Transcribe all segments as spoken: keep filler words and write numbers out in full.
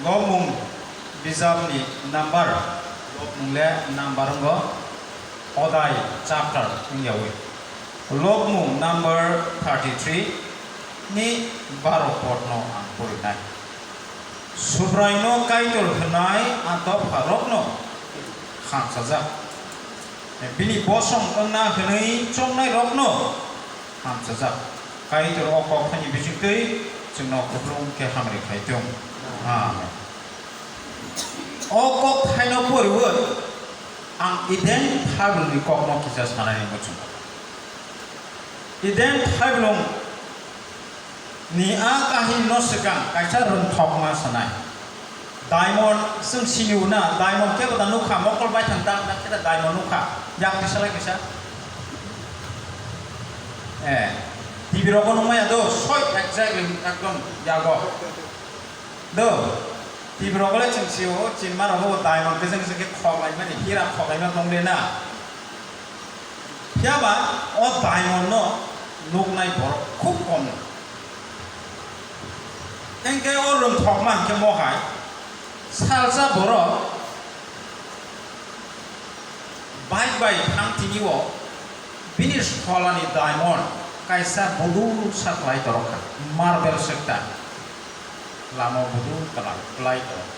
Lobmung bijapni number, lobmung le number wngo, odai chapter wngyawi. Lobmung number thirty three ni baro podno ang porinai. Subraino Kaitor hwnai a dopharokno hamchajak. Bini bosong wngna hwnwi chongnairokno hamchajak. Kaitor o kok thani bisingtwi chwngno kupulung khe hamri khai thung. Amen. O kok thaino poriwi ang Eden phabilni kokno kisa sanani muchungo. Eden phabilung ni a kahini no swkang kaisa rwngthokma sanai. Diamond, chwng sini o na, diamond kebo da nukha, mokol baithang tak tak khe da diamond nukha, yak kisa lai kisa. Eh, T V rogo nukmaya do, soi exactly ekdom yago. Do, T V rogo le chwng sio, chinma rogo diamond khe chwng khe khok laimani, hira khok laima tong le na. Phiya ba o diamond no nuknai borok khub kom no. Hengke o rwngthokma hingke mohai salsa borok bike bai thang tini o bini solani diamond kaisa budu sa kwlai torok kha, marble sekta lama budu kwlai kwlai torok.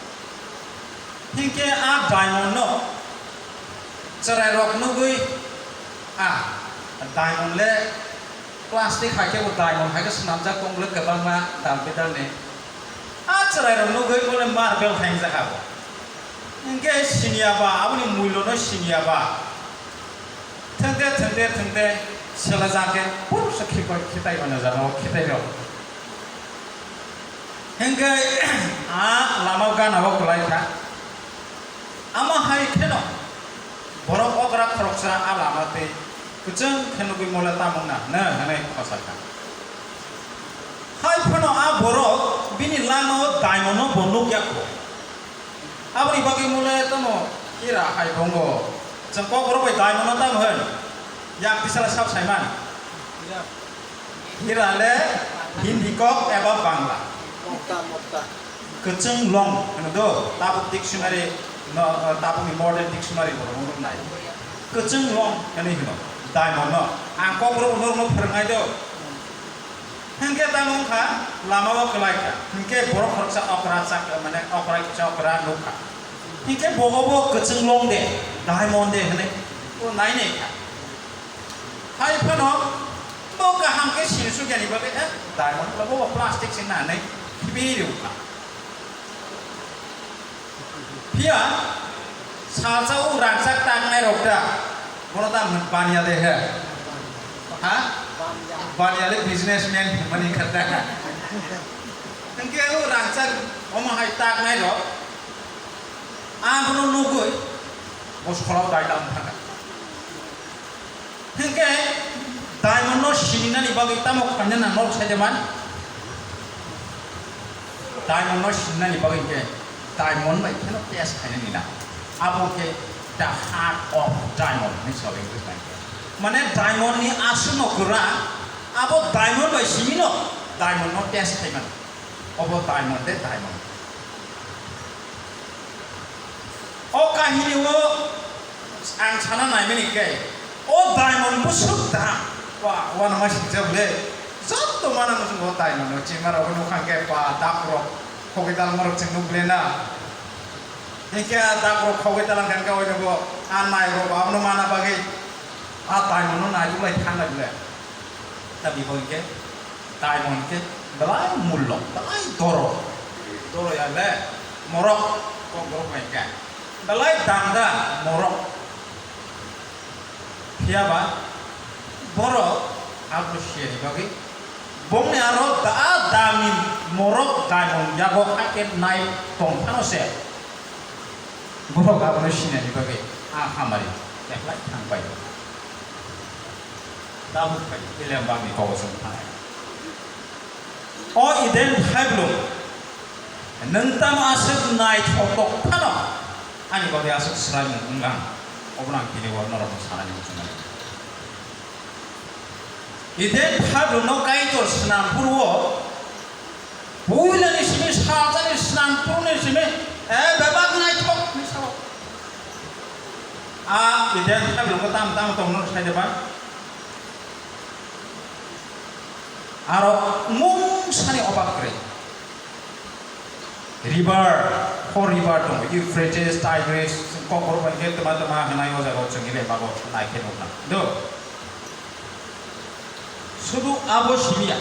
Hinkhe a diamond no chwrairok nugwi a diamond le plastic hai khe bo diamond hai khe swnamjak tong le kwbangma dal bedal ni. A chwrairok nugwi bole marble haingjak abo. Hinkhe siniya ba aboni mulyo no siniya ba. Thengte thengte thengte selajak khe pursa khipai khitai mano jaga o khitai rok. Hinkhe a lama gana o kwlai kha. Ama hai kheno borok okra khoroksa a lama tei kwchwng khe nugwi mole tamung na hwnwi hwnwi khosa kha. Hai phano a borok bini lama o daimono bo nukya kho. Aboni bagwi mole tamo hira hai bongo. Chwng kokborok bai daimono tamo hwn. Yak tisala sab saiman. Hira le Hindi kok eba Bangla. Mokta, mokta. Kwchwng long hwno do, tabuk dictionary no, tabukni modern dictionary borok nuknai. Kwchwng long hwnwi hwno, diamond no. Ang kokborok norokno phwrwngnai do. Hinkhe tamo wngkha, lama o kwlai kha. Hinkhe borok khoroksa okra chak, mane okra kisa okra nukha. Hinkhe bo obo kwchwng long de, diamond de hwnwi o nai nai kha. Hai phano bo kaham khe sini sukya ni bagwi, eh, diamond bo plastic se nai nai khibi rw kha. Phiya salsa o rangchak taknai rok ta, bono ta baniya de he. Ha? Baniya le businessman mani khata. Hinkhe o rangchak omo hai taknai rok, ang bono nugwi bo solok dai dam thangkha. Hinkhe diamond no sininani bagwi tamo khaina nang norok sai de man? Diamond no sininani bagwi hinkhe diamond bai kheno test khainani na. Abo khe the heart of diamond hinwi sabai wngwi bai. Mane diamond ni aswk no kwrwng, abo diamond bai simi no diamond no test khai mano. Obo diamond de diamond. O kahini o ang sana naimani khe, o diamond bwswk dam. Wa, uanama sijak le. Joto mana muchung o diamond o chima rok nukha khe pa dak rok khogwi dalma rok chwng nuk le na. Hinkhe a dak rok khogwi dalang khe oino bo a nai rok abono mana bagwi a diamond no nai bulai thang nai bole. Tamni bo hinkhe diamond khe belai mullo, belai doro. Doro ya le morok, kok borok bai khe. Belai dangda morok. Phiya ba borok abo siyani bagwi bongni aro da dami morok diamond yago hakhe nai tong phano se. Borok abono sinani bagwi a hamari keplai thang pai. Tabuk bai William Bangni kogo chwng thanai. O Eden phaibwlwng, nwng tamo aswk naithotok phano ani bagwi aswk swraimung wnglang, obono ang tini o norokno sanani muchungo. Eden phaibwlwngno Kaitor swnam phuru-o, puilani simi salsani swnam phuruni simi A Eden thaibwlwngo tamo tamo tongno sai de ba? Aro mungsani obak kwrwi. River, four river tongo, Euphrates, Tigris, kokor bai khe tma tma hwnai o jaga o chwngni bai bago nai khe nukna. Do. Sudu abo simiya.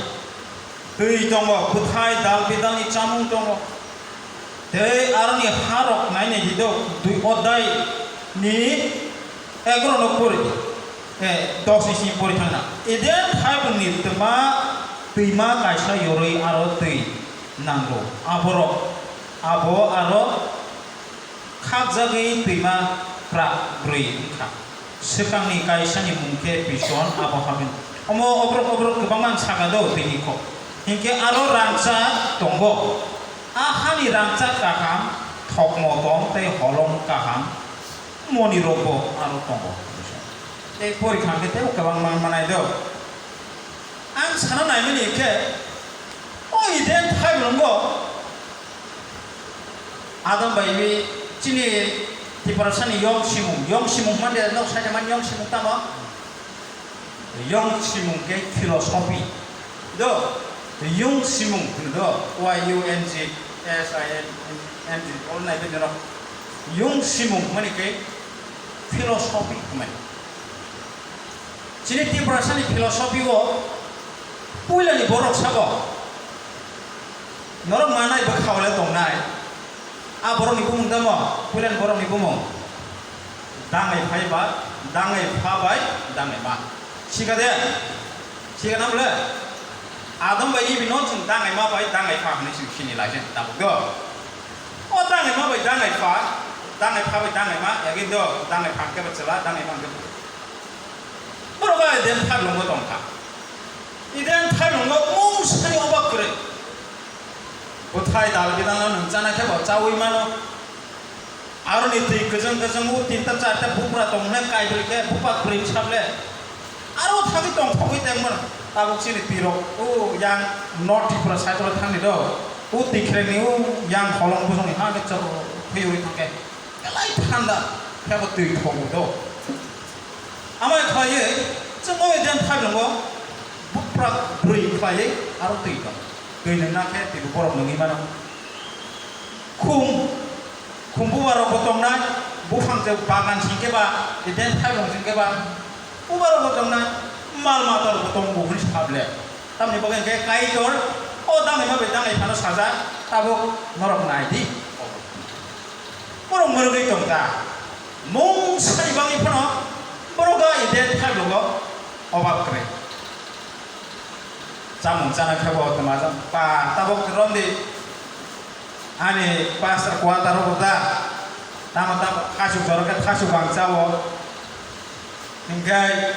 Twi tongo, bwthai dal bidalni chamung tongo. Tei aroni harok nainai di do, dui odai ni egro no pori di. Eh, dos ni simi pori thangna. Eden thaibwlni tma, twima kaisa yorwi aro twi nango. Aborok, abo aro khakjagwi twima prak brwi wngkha. Swkangni kaisani mung khe Pison, abo Habil. Omo obrok obrok kwbangma wng saka do twini kok. Hinkhe aro rangchak tongo. A hani rangchak kaham, thokmo tong tei holong kaham, monirokbo aro tongo. Tei porikha khe tei kwbangma manai do. Ang sana naimani khe, o Eden thaibwlwngo Adam bai wi chini Tiprasani yong simung, yong simung hwnmani de, nok saida mani yong simung tamo? Yong simung khe philosophy. Do, yung simung hwno do, Y U N G, S I M, N G, oro nai bai norok. Yung simung hwnmani khe philosophy hwnmani. Chini Tiprasani philosophy o puilani borok sabo. Norok manai bwkha ole tongnai. A borokni bumung tamo, puilani borokni bumung. Dangai phai ba, dangai pha bai, dangai ma. Sika de? Sika na bole? Adam bai Ibi no chwng dangai ma bai, dangai pha hwnwi chwng sini lai se tabuk do. O dangai ma bai, dangai pha, dangai pha bai, dangai ma, yagi do, dangai pha hwnkhe bo chwla, dangai ma hwnkhe bo. Borok bai Eden thaibwlwngo tongkha. Eden thaibwlwngo mungsani obak kwrwi. Bwthai dal bidalno nwng chana khe bo chaui mano. Aroni twi kwchwng kwchwng o tinta charta bupra tong hwnwi kaibrwi khe bupak brwi sable. Aro thagwi tongthogwi tengmano. Tabuk chini twirok o yang North Tripura side o thangni do. O twi khrengni o yang holong bosongni ha khe chorro khwiwi thangkhe. Belai thanda, phiya bo twi thogo do. Amai khlaiwi, chwng o Eden thaibwlwngo buprak brwi khlaiwi aro twi tong. Twi nwngna khe twibo borok nwngwi mano. Khum, khum bubarokbo tongnai, buphang je bagan singkhe ba, Eden thaibwlwng singkhe ba, bubarokbo tongnai, mal matarokbo tongo hwnwi sa ble. Tamni bagwi hwnkhe Kaitor, o dangaima bai dangai phano sajak, tabuk norok nai di. Borok mwrwgwi tongkha. Mungsani bagwi phano borok o Eden thaibwlwngo obab kwrwi. Chamung chana khe bo twma jang pa tabuk romdi. Ani pastor quarter o da. Tamo tamo thasuk jorok khe thasuk ang chao. Hinkhe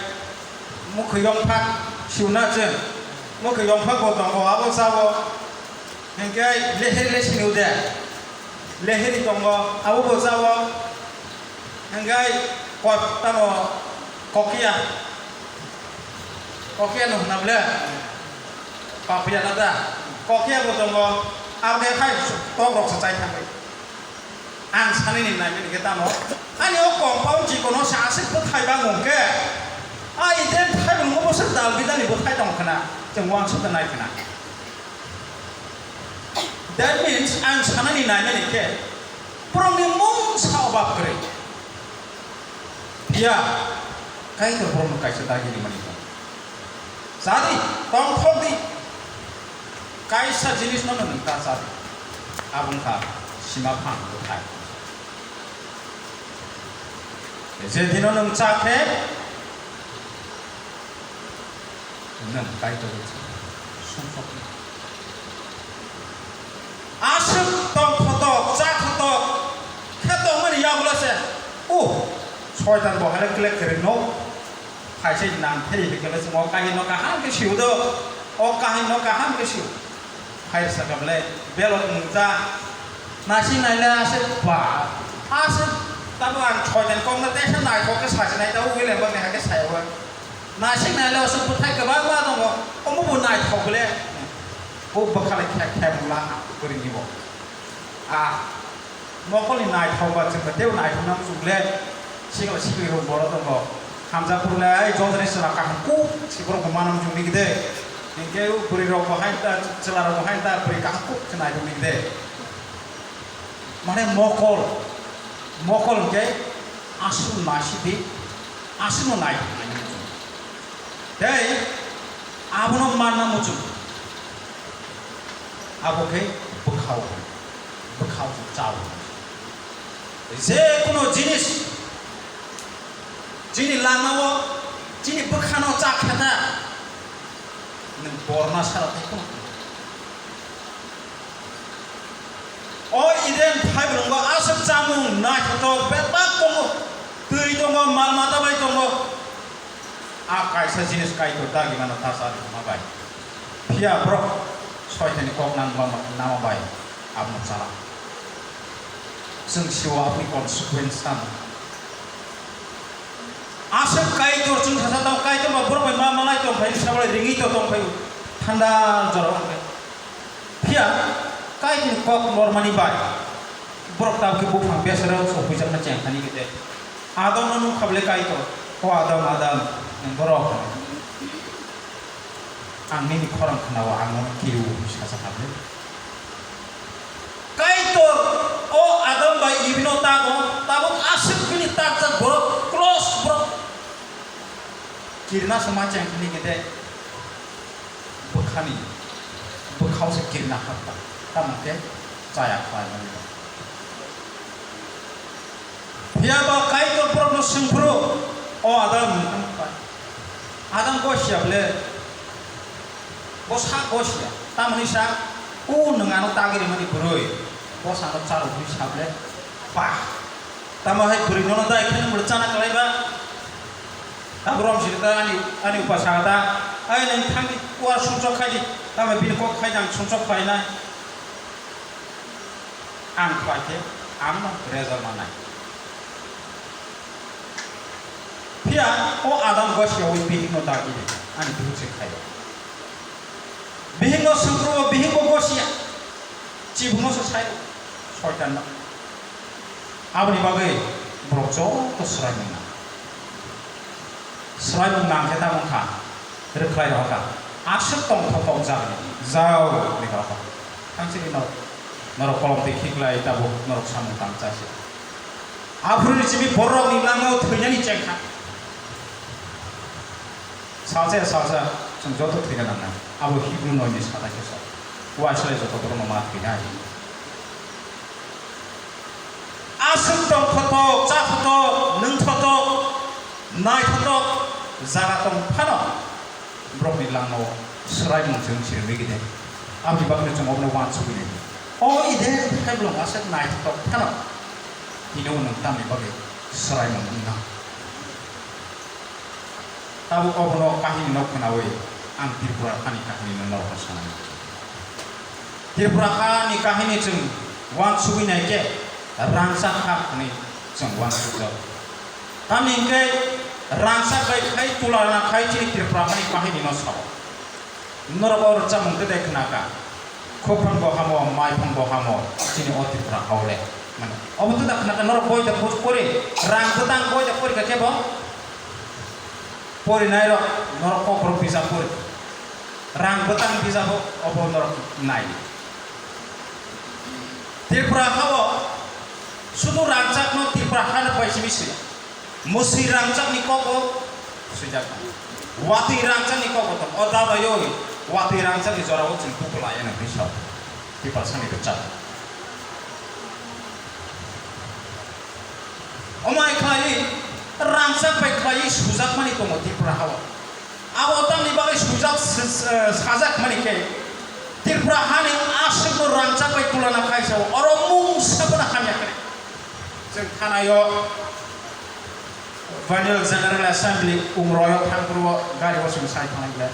mukhwiyong phak siuna chwng. Mukhwiyong phak bo tongo abo chao. Hinkhe leheri le sini ude. Leheri tongo, abo bo chao. Hinkhe kok tamo kokia. Kokia no hwnna ble. Papia na da. Kokia bo tongo. Abo khe khai tok rok sa chai thangwi. Ang sanini nai mani khe tamo. Ani o compound chikono sa aswk bwthai bangong khe. A Eden thaibwlwngo bwswk dal bidani bwthai tong khna. Chwng uansuk nai khna. That means, ang sanani nainani khe, borokni mungsa obab kwrwi. Phiya, Kaitor borokno kaisa dagi rimani tong. Chadi, tongthokdi. Kaisa jinisno nwng ta chadi. Abo wngkha sima phang bwthai. Je dino nwng cha khe, nwng Kaitor sumsokni. Aswk tong thotok, cha thotok khe tongmani yagulo se. Uh, soitan bo hare kle kwrwngno. Phaisai nang pheri hwnkhe le chwng o kahino kaham khe sio do. O kahino kaham khe sio. Hai saka bole belot nungja. Nasing naile aswk ba. Aswk tamo ang soitan kokno tesa naithok khe sasinai tabo wile bangni hakhe sayo. Nasing naile aswk bwthai kwbangma tongo. Omo bo naithok bole. Bo bwkhalai khe khe mula kwrwngni bo. Ah. Nokolni naithok ba chwngno tebo naithok nang chwng le. Sikla sikli rok boro tongo. Hamjak phuru le ai jotoni chwla kaham kuk si borok bo manam chwng nigide. Hinkhe o bwrwi rok bo hai ta, chwla rok bo hai ta bwrwi kaham kuk se nai rok nigide. Mane mokol, mokol hinkhe aswk naisidi, aswkno nai thangnaini muchung. Tei abono manna muchung. Abo khe bwkhao, bwkhao chao. Je kono jinis chini langmao, chini bwkhano cha khe ta, nwng borna sara tei kono. O Eden phaibwrwngo aswk chamung naithothok bebak tongo, twi tongo, mal mata bai tongo. A kaisa jinis Kaitor dagimano ta cha rwma bai. Phiya borok Soitanni kok nangma, nama bai abono chala. Chwng sio aboni consequence tamo. Aswk Kaitor chwng sasa tong, Kaitor ba borok bai ma malai tong phai, sabai ringwi to tong phai, thanda jora wng khe. Phiya Kaitorni kok lormani bai borok tabukhe buphang besero sok huijakna chengthani khe de. Adamno nukha bwle Kaitor, "O Adam, Adam, nwng borok?" Ang nini khorang khwnao, ang nono kirio, hwnwi sacha kha bwle. Kaitor o Adam bai Eve no tago, tabuk aswk bini takjak borok, close borok. Kirna se ma chengthani khe de bwkhani, bwkhao se kirna hakha, tamo khe chaya khlai mani. Phiya ba Kaitor borokno swng phuru, "O Adam," hwnwi tamo khlai. Adam gosia bwle, bo sak gosia, tamoni sak, "O nwng ano tagwi rimani bwrwi, bo sano charwk," hwnwi sa bwle, "Bah, tamo hai bwrwi nono dai khe nwng bwrwi chana kwlai ba?" Tabuk romsiri ta ani, ani upa saka ta, "Ai nwng thangdi, uar sumsok khaidi, tamo bini kok khaidi ang sumsok khlainai." Ang khlai khe ang no result manai. Phiya o Adam gosiyaui bihik no dagi di, ani bihik se khaio. Bihik no swngkru o bihik bo gosiya. Chibuk no se sai Soitan no. Aboni bagwi borok joto swraimung nang. Swraimung nang khe tamo wngkha, rwkhlai rohorkha. Aswk tongthotok jagni, jao ni rohor. Thangsiri norok, norok kolom twi khiklai tabuk norok samung tang chasi. Aphuru ni simi borokni langmao thwinani chengkha. Salsa ya salsa, chwng joto thwina nangnai. Abo Hibru noi ni sata khe sa. Uaisle joto borokno ma thwinai. Aswk tongthotok, chathotok, nwngthotok, naithotok jaga tong phano, borokni langmao swraimung chwng sirwi gide. Aboni bagwino chwng obono uansugwi nai. O Eden khe bolong aswk naithotok phano, tini o nwng tamni bagwi swraimung wngna. Tabuk obono kahini no khwnawi ang Tripura hani kahini no norokno sanai. Tripura hani kahini chwng uansugwi nai khe rangchak ha hwnwi chwng uansukjak. Tamni hwnkhe rangchak bai khai tulana khai chini Tripura hani kahini no sao. Norok o rwchapmung tei tei khna kha. Khukphang bo hamo, maiphang bo hamo, chini o Tripura hao le. Mane, obo tei da khna kha, norok boi da pori, rang bwtang boi da pori kha khe bo. Pori nai rok, norok kok rok bijap pori. Rang bwtang bijap o, obo norok nai. Tripura hao, sudu rangchak no Tripura ha no bai simi si. Mwswi rangchakni kok bo swijak tong. Watwi rangchakni kok bo tong. O da bai o watwi rangchakni jora o chwng tukulai ano hwnwi sao. Tiprasani rwchap. Omai khlaiwi rangchak bai khlaiwi sujakmani tongo Tripura hao. Abo tamni bagwi sujak s-, s-, sajak mani khe Tripura hani aswkno rangchak bai tulana khai sao. Oro mungsa bono hamya khe. Chwng thanaio Annual General Assembly Umroio thangphuru o gari o chwng sai thanglai le.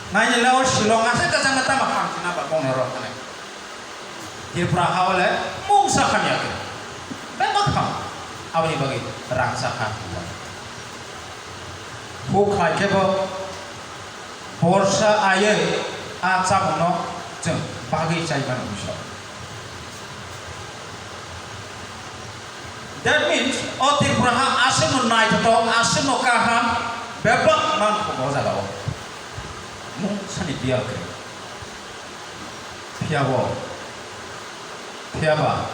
Naini le o Shillong aswk kwchangma tamo hamchina ba bongni oro thanai. Tripura hao le mungsa hamya khe. Bebak ham. Aboni bagwi rangchak ha. Huk khlai khe bo borsa aiwi a chamungno chwng bagwi chai mano hwnwi sao. That means, o Tripura ha aswkno naithothok, aswkno kaham, bebak mankha o jaga o. Mung sani biyal kwrwi. Phiya bo, phiya ba,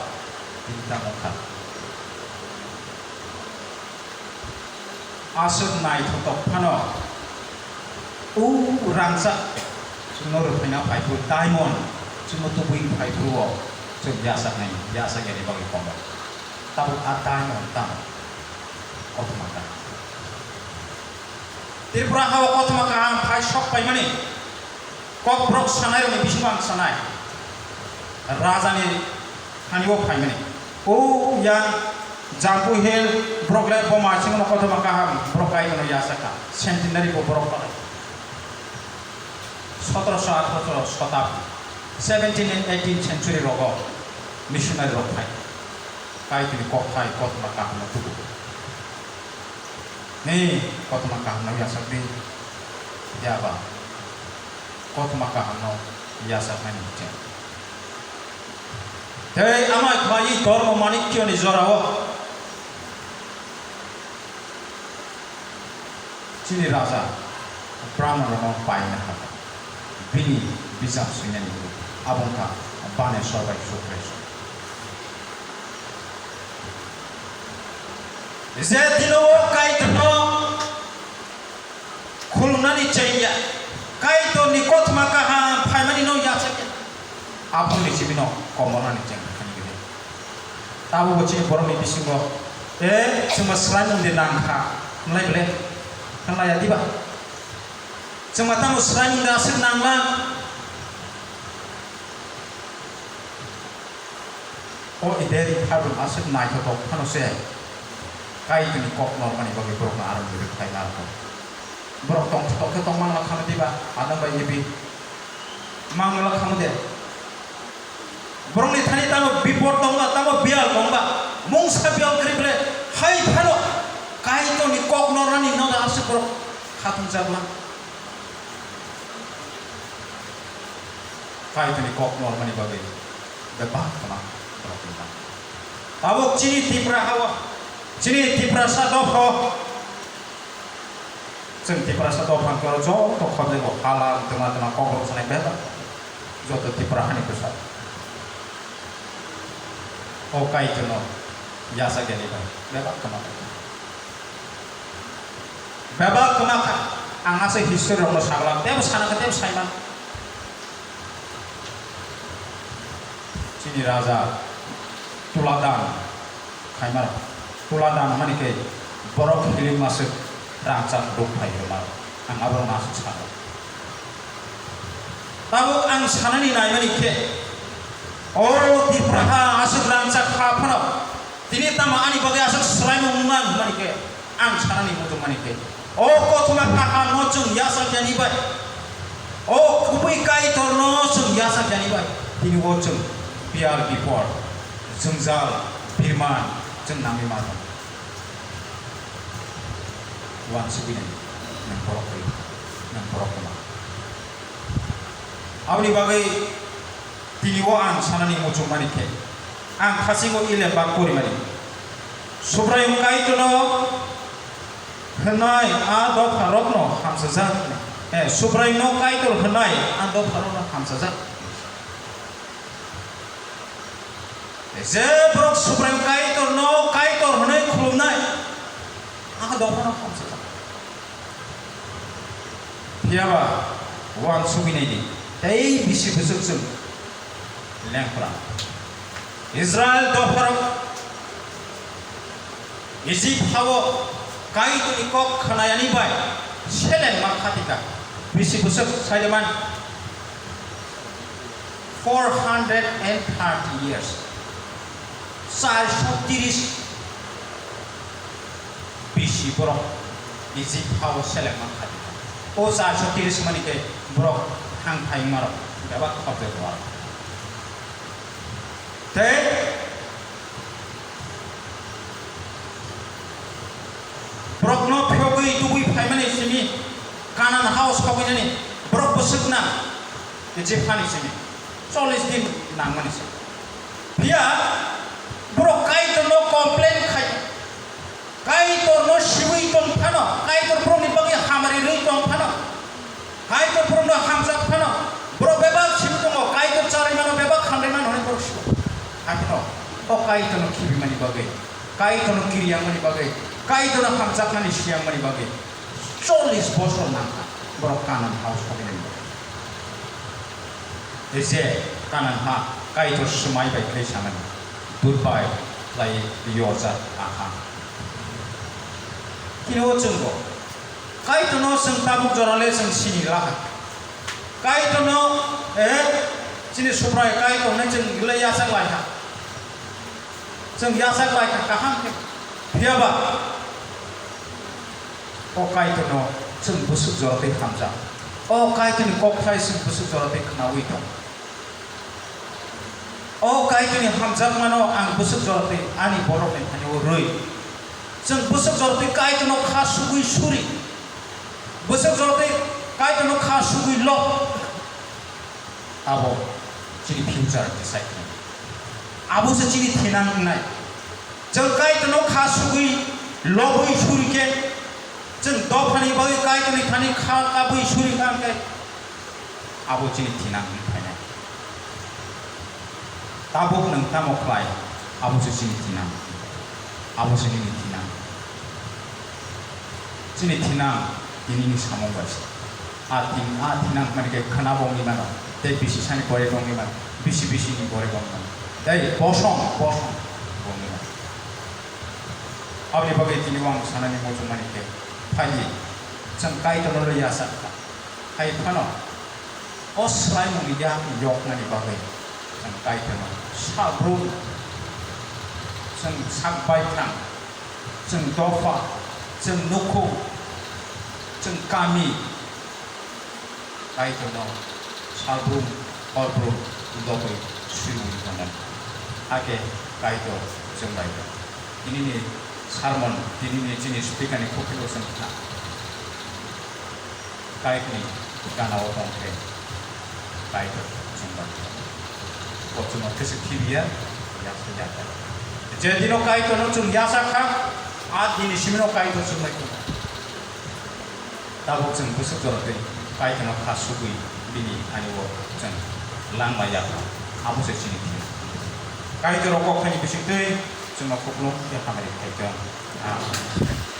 tini tamo kha. Aswk naithothok phano, o rangchak chwngno rwphaina phaiphuru, diamond chwngno tubui phaiphuru o chwng yachaknai, yachak yani bagwi komo. Tabuk a diamond tamo? Kothoma kaham. Tripura ha o kothoma kaham phai sok paimani. Kokborok sanairokni bisingo ang sanai. Rajani thani o phaimani. O yang Jampu Hill borok le boma singno kothoma kaham borok Kaitorno yachakha. Centenary bo borok palai. Sotoroso atharoso shotabdi, seventeen and eighteen century rogo missionary rok phai. Kaitorni kokthai kothoma kahamno tubu. Ni kothoma kahamno yachakdi, phiya ba kothoma kahamno yachaknai ni cheng. Tei amai khlaiwi Dharma Manikyani jorao chini raja Brahman rokno paina kha. Bini bijap swinani abo wngkha Baneswar bai Sukreswar. Je dino o Kaitorno khulumnani chengya, Kaitorni kothoma kaham phaimani no yachakya, aphuruni simi no komornani chengya thani gede. Tabuk bo chini borokni bisingo, e, chwngma swraimung de nang kha, hwnlai bele? Hwnlaiya diba? Chwngma tamo swraimung de aswk nangla? O Eden phabrum aswk naithothok phano se, Kaitorni kok normani bagwi borokno aroni rwkhlai narwkgo. Borok tongthok khe tong mangla khano diba? Adam bai Evi mangla khamo de? Borokni thani tamo bipor tongba, tamo biyal tongba, mungsa biyal kwrwi ble hai phano Kaitorni kok nornani noda aswk borok khatungjakma. Kaitorni kok normani bagwi bebak khna borok tongma. Tabuk chini Tripura hao, chini Tiprasa dopha o, chwng Tiprasa dopha hwnkhe oro joto khobjagao hala twma twma kokrok sanai bebak joto Tripura hani bwsa. O Kaitorno yachak yani bai bebak khna. Bebak kwma kha. Ang aswk history rokno sagla, tebo sana khe tebo saimano. Chini raja tuladan khaimano. Tuladan hwnmani khe borok hilik maswk rangchak duk phai rwmano. Ang aborokno aswk sano. Tabuk ang sanani naimani khe, o Tripura ha aswk rangchak ha phano, tini tamo ani bagwi aswk swraimung wngmani hwnmani khe, ang sanani muchungmani khe, o kothoma kahamno chwng yachak yani bai, o kubui Kaitorno chwng yachak yani bai, tini o chwng biyal bipor, jwngjal, birman chwng nangwi mano. Uansugwi nai, nwng borok twi, nwng borok kwma. Aboni bagwi tini o ang sanani muchungmani khe, ang thasingo ile bak porimani. Subraiyung Kaitorno hwnwi a dopharokno hamsajak, eh, Subraiyungno Kaitor hwnwi a dopharokno hamsajak. Je borok Subraiyung Kaitorno Kaitor hwnwi khulumnai, a dophano hamsajak. Phiya ba uansugwi nai di, tei bisi bwswk chwng lengpra. Israil dopharok Ijip hao Kaitorni kok khwnayani bai selengma khatika. Bisi bwswk saireman four hundred and thirty years. Charso tiris bisi borok Ijip hao selengma khatika. O charso tiris mani khe borok thang phaima rok bebak khorjak rok. Tei borokno phiyogwi tubui phaimani simi Kanan hao sogwinani borok bwswkna Ijip hani simi chollish din nangmani se. Phiya borok Kaitorno complain khai, O Kaitorno khibimani bagwi, Kaitorno kiryangmani bagwi, Kaitorno hamjakmani siyangmani bagwi chollish bosor nangkha borok Kanan hao sogwi nani bagwi. Tei je Kanan ha Kaitor swmai bai khlai sanani, dut bai khlai yorjak aha. Kini o chwngbo Kaitorno chwng tabuk jora le chwng sini laha. Kaitorno, eh, chini Subrai Kaitorno chwng le yachak lai ha. Chwng yachak lai kha kaham khe. Phiya ba o Kaitorno chwng bwswk jora twi hamjak. O Kaitorni kokthai chwng bwswk jora twi khnaui tong. O Kaitorni hamjakmano ang bwswk jora twi ani borokni thani-o rwi. Chwng bwswk jora twi Kaitorno kha sugwi suri. Bwswk jora twi Kaitorno kha sugwi lo. Abo chini future decide khlainai. Abo se chini thinang wngnai. Chwng Kaitorno kha sugwi lobwi suri khe, chwng dophani bagwi Kaitorni thani kha kabwi suri kha khe, abo chini thinang wngwi phainai. Tabuk nwng tamo khlai, abo se chini thinang, abo se nini thinang. Chini thinang, tinini samung bai se. A thin-, a thinang mani khe khwna bo wngwi mano, tei bisi sani gore bo wngwi mano, bisi bisi ni gore bo wngwi mano, tei bosong, bosong bo wngwi mano. Aboni bagwi tini o ang sanani muchungmani khe, phaidi, chwng Kaitorno le yachak kha. Hai phano, o swlaimungni yak yoknani bagwi chwng Kaitorno salbrum, chwng sak baithang, chwng dopha, chwng nukhung, chwng kami, Kaitorno salbrum, horbrum lobwi swiwi tongo. Hakhe Kaitor chwng bai tong. Tinini sermon, tinini chini speaker ni khopilo chwng khna. Kaitorni gana o tong khe Kaitor chwng bai tong. Bo chwngno khe se khibiya, ya se ya. Je dino Kaitorno chwng yachak kha, a dini simino Kaitor chwng bai tong. Tabuk chwng bwswk jora twi Kaitorno kha sugwi bini ani o chwng langma ya kha, abo se chini thina. Kaitor o kok khaini bising twi chwngno kupulung tei hamari khai tong. Amen.